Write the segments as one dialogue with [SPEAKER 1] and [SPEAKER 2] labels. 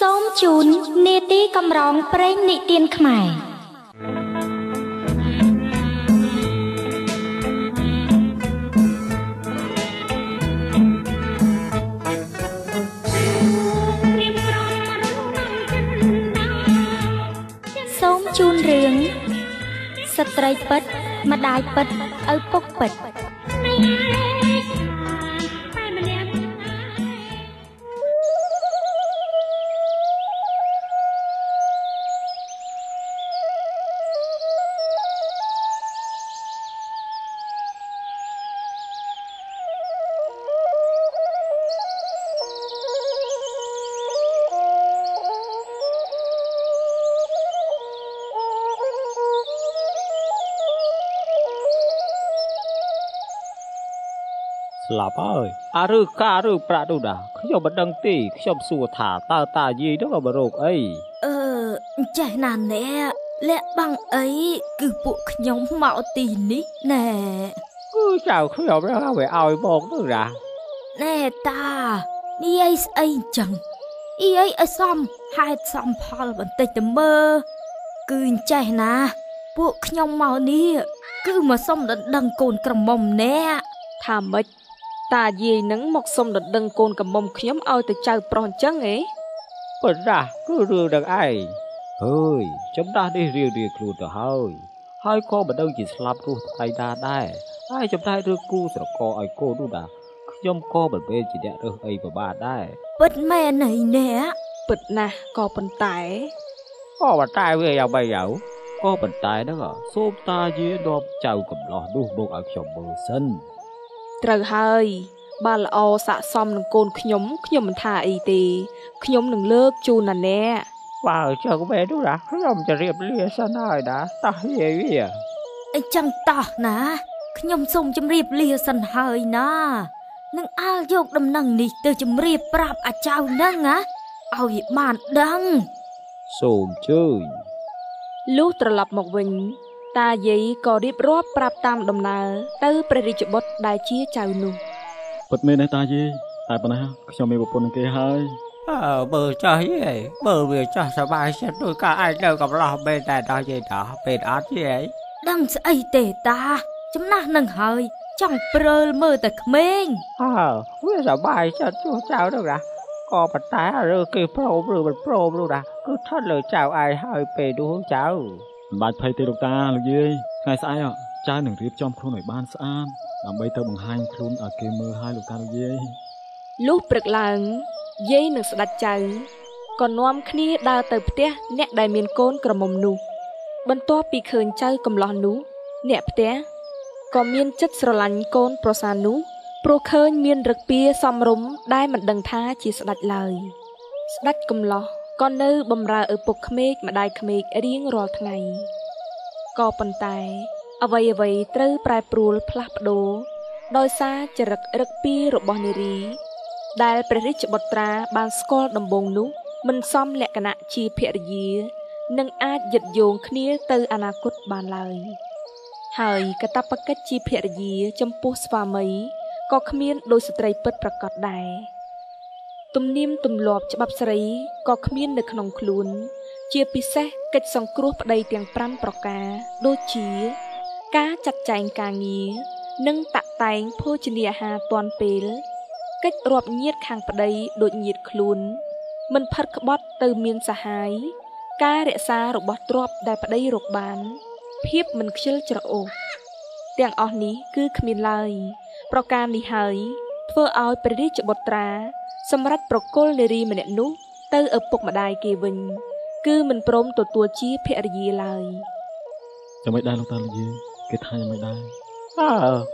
[SPEAKER 1] សូមជូននាទីកម្រងព្រេងនិទានខ្មែរសូមជូនរឿងស្ត្រីពិតម្ដាយពិតឪពុកពិត
[SPEAKER 2] ស្លាប់ហើយអាឬការឬប្រាក់នោះណាខ្ញុំមិនដឹងទេខ្ញុំសួរថាតើតាយាយនោះក៏មករកអី
[SPEAKER 3] ចេះណាស់អ្នកលាក់បាំងអីគឺពួកខ្ញុំមកទីនេះណែ
[SPEAKER 2] គឺចៅខ្ញុំនឹងឲ្យឲ្យមកនោះណា
[SPEAKER 3] ណែតានិយាយស្អីចឹងអីអីឲ្យសមហេតុសមផលបន្តិចទៅមើលគឺចេះណាពួកខ្ញុំមកនេះគឺមកសុំដណ្ដឹងកូនក្រមុំអ្នក
[SPEAKER 4] ថាម៉េចតាយាយនឹងមកសុំដណ្ដឹងកូនក្រមុំខ្ញុំឲ្យទៅចៅប្រុសអញ្ចឹងហ៎
[SPEAKER 2] ប៉ុន្តែគឺរឿងនឹងឯងហើយចំណាស់នេះរៀងរៀងខ្លួនទៅហើយហើយក៏មិនដឹងជាស្លាប់រស់ថ្ងៃណាដែរហើយចំណាយរឿងគូស្រករឲ្យកូននោះណាខ្ញុំក៏មិនមែនជាអ្នករើសអីប្របានដែរ
[SPEAKER 3] ពិតមែនហើយអ្នក
[SPEAKER 4] ពិតណាស់ក៏ប៉ុន្តែ
[SPEAKER 2] វាយ៉ាងម៉េចទៅក៏ប៉ុន្តែហ្នឹងសូមតាយាយនាំចៅកំឡោះនោះមកឲ្យខ្ញុំមើលសិន
[SPEAKER 4] ត្រូវហើយបើល្អស័កសមនឹងកូនខ្ញុំខ្ញុំមិនថាអីទេខ្ញុំនឹងលើកជូនណាអ្នក
[SPEAKER 2] បើចឹងមែននោះណាខ្ញុំจะរៀបលាសិនហើយណាតោះយាយវា
[SPEAKER 3] អីចឹងតោះណាខ្ញុំសូមជម្រាបលាសិនហើយណានឹងអាលយកដំណឹងនេះទៅជម្រាបប្រាប់អាចៅនឹងណាឲ្យវាបានដឹង
[SPEAKER 2] សូមជើញ
[SPEAKER 4] លុះត្រឡប់មកវិញតាយាយក៏រៀបរាប់ប្រាប់តាមដំណើរទៅព្រះរាជបុត្រដែលជាចៅនោះ
[SPEAKER 5] ពិតមែនទេតាយាយតែប៉ុណ្ណាខ្ញុំមានប្រពន្ធនឹងគេហើយ
[SPEAKER 2] មើលចាស់យាយមើលវាចាស់សប្បាយចិត្តដោយការឯងនៅកំឡោះមែនតែដល់យាយដល់ពេលអត់យាយ
[SPEAKER 3] ដឹងស្អីទេតាចំណាស់នឹងហើយចង់ព្រើលមើលតែក្មេង
[SPEAKER 2] វាសប្បាយចិត្តជួចៅនោះណាក៏ប៉ុន្តែឬគេព្រមឬមិនព្រមនោះណាគឺថត់លើចៅឯងហើយពេលនោះចៅ
[SPEAKER 5] មិនបាច់ភ័យទេលោកតាលោកយាយថ្ងៃស្អែកចៅនឹងរៀបចំខ្លួនឲ្យបានស្អាតដើម្បីទៅបង្ហាញខ្លួនឲ្យគេមើលហើយលោកតាលោកយាយ
[SPEAKER 4] លុះព្រឹកឡើងយាយនឹងស្ដេចចៅក៏នាំគ្នាដើរទៅផ្ទះអ្នកដែលមានកូនក្រមុំនោះបន្ទាប់ពីឃើញចៅកំឡោះនោះអ្នកផ្ទះក៏មានចិត្តស្រឡាញ់កូនប្រសានោះព្រោះឃើញមានរឹកពៀសំរុំដែលមិនដឹងថាជាស្ដេចឡើយស្ដេចកំឡោះក៏នៅបំរើឪពុកក្មេកម្ដាយក្មេករៀងរាល់ថ្ងៃក៏ប៉ុន្តែអ្វីអ្វីត្រូវប្រែប្រួលផ្លាស់ប្ដូរដោយសារចរិតរឹកពីរបស់នារីដែលព្រះរាជបុត្រាបានស្គាល់ដំបូងនោះមិនសមលក្ខណៈជាភរិយានិងអាចយឹតយោងគ្នាទៅអនាគតបានឡើយហើយកាតព្វកិច្ចជាភរិយាចំពោះស្វាមីក៏គ្មានដោយស្ត្រីពិតប្រាកដដែរទំនៀមទម្លាប់ច្បាប់ស្រីក៏គ្មាននៅក្នុងខ្លួនជាពិសេសកិច្ចសង្គ្រោះប្តីទាំង5ប្រការដូចជាការចាត់ចែងការងារនិងតាក់តែងភោជនាអាហារទាន់ពេលកិច្ចរាប់ញាតខាងប្តីដូចញាតខ្លួនមិនផិតក្បត់ទៅមានសហាយការរក្សារបស់ទ្រព្យដែលប្តីរកបានភាពមិនខ្ជិលច្រអូសទាំងអស់នេះគឺគ្មានឡើយប្រការនេះហើយធ្វើឲ្យព្រះរាជបុត្រាសម្រាប់ប្រគល់នារីម្នាក់នោះទៅឪពុកម្ដាយគេវិញគឺមិនព្រមទទួលជាភរិយាឡើយ
[SPEAKER 5] យ៉ាងម៉េចដែរលោកតាលោកយាយគេថាយ៉ាងម៉េចដែរ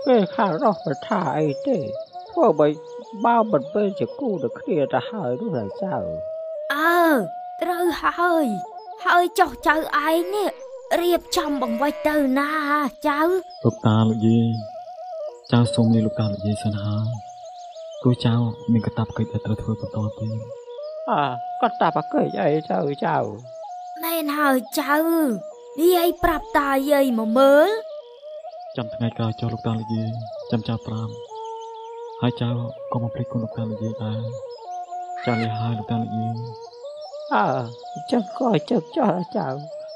[SPEAKER 2] គេខាងរស់មិនថាអីទេធ្វើបីបើមិនពេលជាគូនឹងគ្នាទៅហើយនោះហើយចៅ
[SPEAKER 3] ត្រូវហើយហើយចុះចៅឯងនេះរៀបចំបង្វិចទៅណាចៅ
[SPEAKER 5] លោកតាលោកយាយចៅសូមលាលោកតាលោកយាយសិនហើយព្រោះចៅមានកាតព្វកិច្ចដែលត្រូវធ្វើបន្តទៀត
[SPEAKER 2] កាតព្វកិច្ចអីចៅចៅ
[SPEAKER 3] មែនហើយចៅនិយាយប្រាប់តាយាយមកមើល
[SPEAKER 5] ចាំថ្ងៃក្រោយចុះលោកតាលោកយាយចាំចៅប្រាប់ហើយចៅក៏មកភ្លេចគុណលោកតាលោកយាយដែរចៅលាហើយលោកតាលោកយាយ
[SPEAKER 2] អើចឹងក៏ចឹងចោះចៅ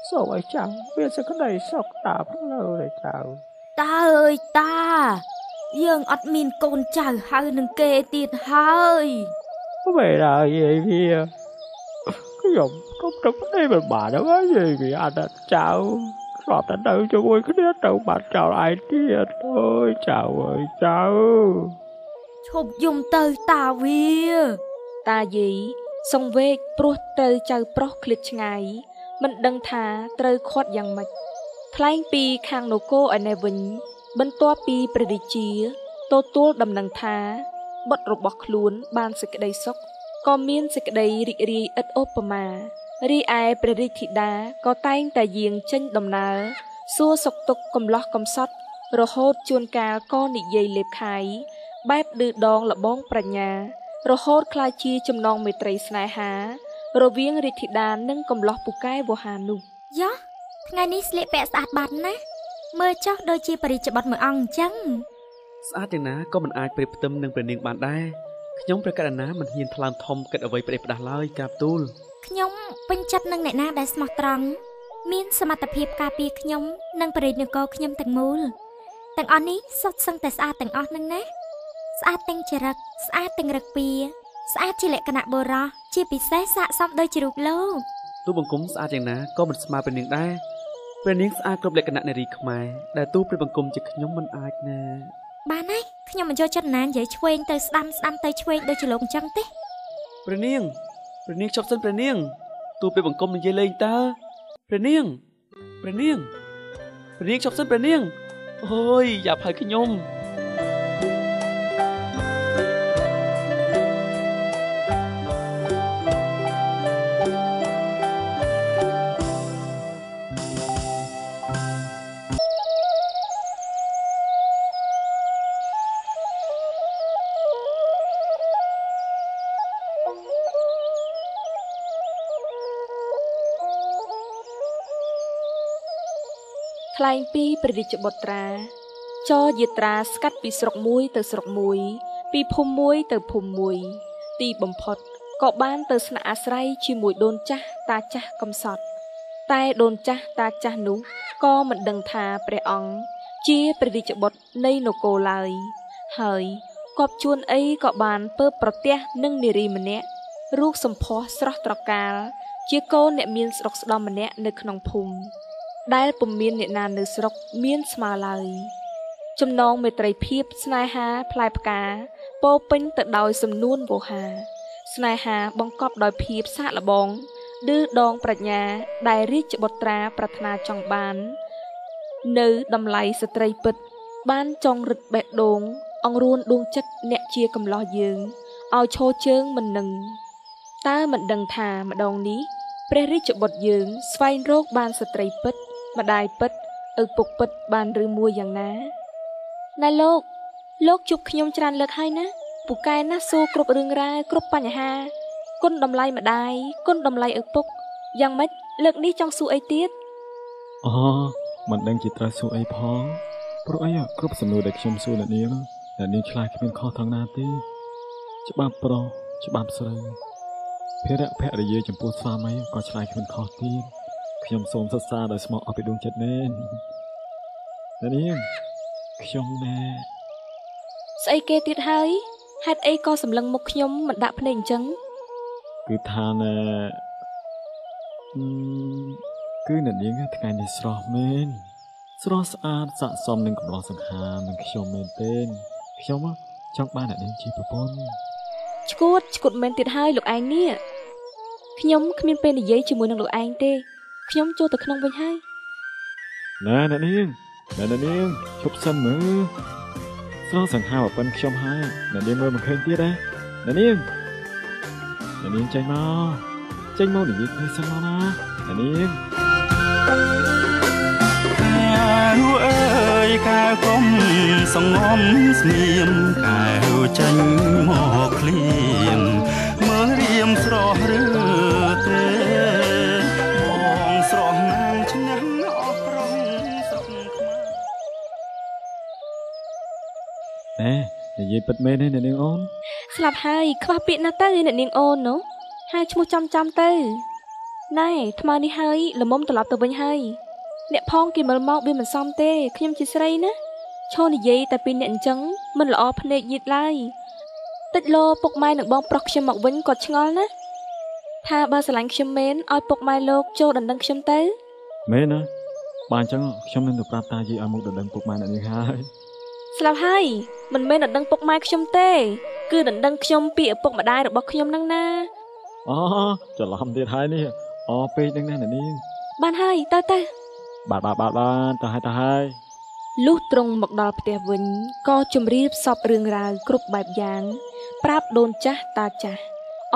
[SPEAKER 2] សូមឲ្យចៅមានសេចក្តីសុខតាមផ្លូវណាចៅ
[SPEAKER 3] តាអើយតាយើងអត់មានកូនចៅហៅនឹងគេទៀតហើយ
[SPEAKER 2] មែនហើយយាយវាខ្ញុំកុំទៅប្តីមិនបានហើយយាយវាអត់ចៅធ្លាប់តែនៅជាមួយគ្នាទៅបាត់ចោលឯងទៀតអើយចៅអើយចៅ
[SPEAKER 3] ឈប់យំទៅតាវា
[SPEAKER 4] តាយាយសង្វេគព្រោះត្រូវចៅប្រុសឃ្លាតឆ្ងាយមិនដឹងថាត្រូវខាត់យ៉ាងម៉េចថ្លែងពីខាងនគរឯនេះវិញបន្ទាប់ពីព្រះរាជាទទួលដំណឹងថាបុត្ររបស់ខ្លួនបានសេចក្តីសុខក៏មានសេចក្តីរីករាយឥតឧបមារីឯព្រះរាជធិតាក៏តែងតែយាងចេញដំណើរសួរសុខទុក្ខកំឡោះកំសត់រហូតជួនកាលក៏និយាយលេបខាយបែបឌឺដងលបងប្រាជ្ញារហូតក្លាយជាចំណងមេត្រីស្នេហារវាងរាជធិតានិងកំឡោះពូកែវោហានោះ
[SPEAKER 1] យ៉ាថ្ងៃនេះស្លៀកពាក់ស្អាតបាត់ណាមើលចុះដូចជាបរិជ្ជបុត្រមួយអង្គអញ្ចឹង
[SPEAKER 6] ស្អាតយ៉ាងណាក៏មិនអាចប្រៀបផ្ទឹមនឹងព្រះនាងបានដែរខ្ញុំព្រះករុណាមិនហ៊ានថ្លើមធំគិតអ្វីប្រេះផ្ដាស់ឡើយក្រាបទូល
[SPEAKER 1] ខ្ញុំពេញចិត្តនឹងអ្នកណាដែលស្មោះត្រង់មានសមត្ថភាពការពារខ្ញុំនិងបរិជ្ជនគរខ្ញុំទាំងមូលទាំងអស់នេះសុទ្ធសឹងតែស្អាតទាំងអស់នឹងណាស្អាតទាំងចរិតស្អាតទាំងរឹកពីស្អាតជាលក្ខណៈបុរសជាពិសេសស័ក្តិសមដូចជារូបលោក
[SPEAKER 6] ទូបង្គំស្អាតយ៉ាងណាក៏មិនស្មើព្រះនាងដែរព្រះនាងស្អាតគ្រប់លក្ខណៈនារីខ្មែរដែលទូព្រះបង្គំជាខ្ញុំមិនអាចណា
[SPEAKER 1] បានហើយខ្ញុំមិនចូលចិត្តណានិយាយឆ្វេងទៅស្ដាំស្ដាំទៅឆ្វេងដូចជាលោកអញ្ចឹងទេ
[SPEAKER 6] ព្រះនាងព្រះនាងឈប់សិនព្រះនាងទូព្រះបង្គំនិយាយលេងតើព្រះនាងព្រះនាងព្រះនាងឈប់សិនព្រះនាងអូយយ៉ាប់ហើយខ្ញុំ
[SPEAKER 4] ថ្លែងពីព្រះរាជបុត្រាចរយាត្រាស្កាត់ពីស្រុកមួយទៅស្រុកមួយពីភូមិមួយទៅភូមិមួយទីបំផុតក៏បានទៅស្នាក់អាស្រ័យជាមួយដូនចាស់តាចាស់កំសត់តែដូនចាស់តាចាស់នោះក៏មិនដឹងថាព្រះអង្គជាព្រះរាជបុត្រនៃនគរឡើយហើយគប់ជួនអីក៏បានពើប្រទះនឹងនារីម្នាក់រូបសម្ផស្សស្រស់ត្រកាលជាកូនអ្នកមានស្រុកស្ដំម្នាក់នៅក្នុងភូមិដែលពុំមានអ្នកណានៅស្រុកមានស្មើឡើយចំណងមេត្រីភាពស្នេហាផ្លែផ្កាពោពេញទៅដោយសំនួនវោហាស្នេហាបង្កប់ដោយភាពសាកល្បងឌឺដងប្រាជ្ញាដែលរាជបុត្រាប្រាថ្នាចង់បាននៅតម្លៃស្ត្រីពិតបានចងរឹតបេះដូងអង្រួនដួងចិត្តអ្នកជាកំឡោះយើងឲ្យឈរជើងមិននឹងតើមិនដឹងថាម្ដងនេះព្រះរាជបុត្រយើងស្វែងរកបានស្ត្រីពិតម្ដាយពិតឪពុកពិតបានឬមួយយ៉ាងណាណែលោកលោកជួបខ្ញុំច្រើនលើកហើយណាពូកែណាស់សួរគ្រប់រឿងរ៉ាវគ្រប់បញ្ហាគុណតម្លៃម្ដាយគុណតម្លៃឪពុកយ៉ាងម៉េចលើកនេះចង់សួរអីទៀត
[SPEAKER 5] អូមិនដឹងជាត្រូវសួរអីផងព្រោះអីគ្រប់សំណួរដែលខ្ញុំសួរអ្នកនាងអ្នកនាងឆ្លើយគ្មានខុសថងណាទេច្បាប់ប្រុសច្បាប់ស្រីភរិយាចំពោះស្វាមីក៏ឆ្លើយគ្មានខុសទៀតខ្ញុំសូមសរសើរដោយស្មោះអស់ពីដួងចិត្តមែនអ្នកនាងខ្ញុំណែ
[SPEAKER 4] ស្អីគេទៀតហើយហេតុអីក៏សម្លឹងមុខខ្ញុំមិនដាក់ភ្នែកអញ្ចឹង
[SPEAKER 5] គឺថាណែគឺអ្នកនាងថ្ងៃនេះស្រស់មែនស្រស់ស្អាតស័ក្តិសមនឹងកំឡោះសង្ហានឹងខ្ញុំមែនទេខ្ញុំចង់បានអ្នកនាងជាប្រពន្ធ
[SPEAKER 4] ឈួតឈួតមែនទៀតហើយលោកឯងនេះខ្ញុំគ្មានពេលនិយាយជាមួយនឹងលោកឯងទេខ្ញុំចូលទៅក្នុងវិញហើយ
[SPEAKER 5] ណែអ្នកនាងណែអ្នកនាងឈប់សិនមើលស្រស់សង្ហាប្រពន្ធខ្ញុំហើយអ្នកនាងមើលមិនឃើញទៀតទេអ្នកនាងអ្នកនាងចេញមកនិយាយគ្នាសិនមកណាអ្នកនាង
[SPEAKER 7] កែវអើយកែវកុំសងំស្ងៀមកែវចេញមកឃ្លៀងមើលរៀមស្រស់ឬទេបងស្រស់ណាងឈ្នះអស់ប្រុសស្រុកខ្មែរ
[SPEAKER 5] ណែនិយាយពិតមែនទេអ្នកនាងអូន
[SPEAKER 4] ស្លាប់ហើយខ្វះពាក្យណាស់ទៅអ្នកនាងអូននោះ ហៅឈ្មោះចំចំទៅណែថ្មនេះហើយល្មមត្រឡប់ទៅវិញហើយអ្នកផងគេមើលមកវាមិនសមទេខ្ញុំជាស្រីណាឈរនិយាយតែពីអ្នកអញ្ចឹងមិនល្អភ្នែកញៀតឡើយតិចលោពុកម៉ែនឹងបងប្រុសខ្ញុំមកវិញគាត់ឆ្ងល់ណាថាបើស្រឡាញ់ខ្ញុំមែនឲ្យពុកម៉ែលោកចូលដណ្ដឹងខ្ញុំទៅ
[SPEAKER 5] មែនណាបើអញ្ចឹងខ្ញុំនឹងទៅប្រាប់តាយាយឲ្យមកដណ្ដឹងពុកម៉ែអ្នកនេះហើយ
[SPEAKER 4] ស្លាប់ហើយមិនមែនដណ្ដឹងពុកម៉ែខ្ញុំទេគឺដណ្ដឹងខ្ញុំពីឪពុកម្ដាយរបស់ខ្ញុំនឹងណា
[SPEAKER 5] អូច្រឡំទៀតហើយនេះអូពេកនឹងណាអ្នកនាង
[SPEAKER 4] បានហើយទៅទៅ
[SPEAKER 5] បាទបាទបាទបាទទៅហើយទៅហើយ
[SPEAKER 4] លុះទ្រង់មកដល់ផ្ទះវិញក៏ជម្រាបសពរឿងរ៉ាវគ្រប់បែបយ៉ាងប្រាប់ដូនចាស់តាចាស់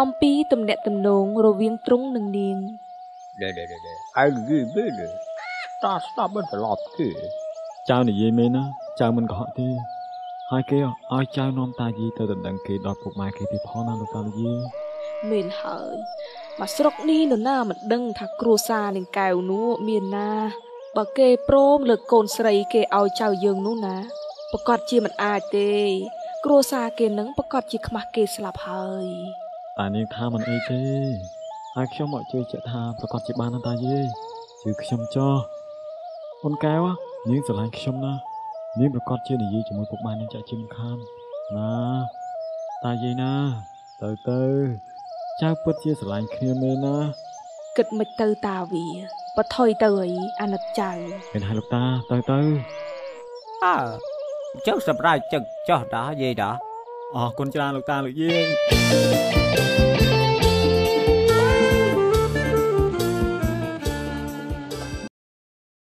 [SPEAKER 4] អំពីទំនាក់ទំនងរវាងទ្រង់និងនាង
[SPEAKER 2] ណែណែណែឯងនិយាយមែនតាស្ដាប់មិនត្រឡប់ទេ
[SPEAKER 5] ចៅនិយាយមែនណាចៅមិនកុហកទេហើយគេឲ្យចៅនាំតាយាយទៅដណ្ដឹងគេដល់ពុកម៉ែគេទៀតផងណាលោកតាយាយ
[SPEAKER 4] មែនហើយមកស្រុកនេះនរណាមិនដឹងថាគ្រួសារនាងកែវនោះមានណាបើគេព្រមលើកកូនស្រីគេឲ្យចៅយើងនោះណាប្រកាសជាមិនអាចទេគ្រួសារគេនឹងប្រកាសជាខ្មាស់គេស្លាប់ហើយ
[SPEAKER 5] តានាងថាមិនអីទេហើយខ្ញុំមកជឿជាក់ថាប្រកាសជាបានណាតាយាយជឿខ្ញុំចោះអូនកែវនាងស្រឡាញ់ខ្ញុំណានាងប្រកាសជានិយាយជាមួយពុកម៉ែនាងចាក់ជាមិនខានណាតាយាយណាទៅទៅចៅពិតជាស្រឡាញ់គ្នាមែនណា
[SPEAKER 4] គិតមិនទៅតាវាបថុយទៅអីអាណិតចៅ
[SPEAKER 5] មែនហើយលោកតាទៅទៅ
[SPEAKER 2] អើចុះសម្រាប់ចឹងចោះតាយាយតា
[SPEAKER 5] អរគុណច្រើនលោកតាលោកយាយ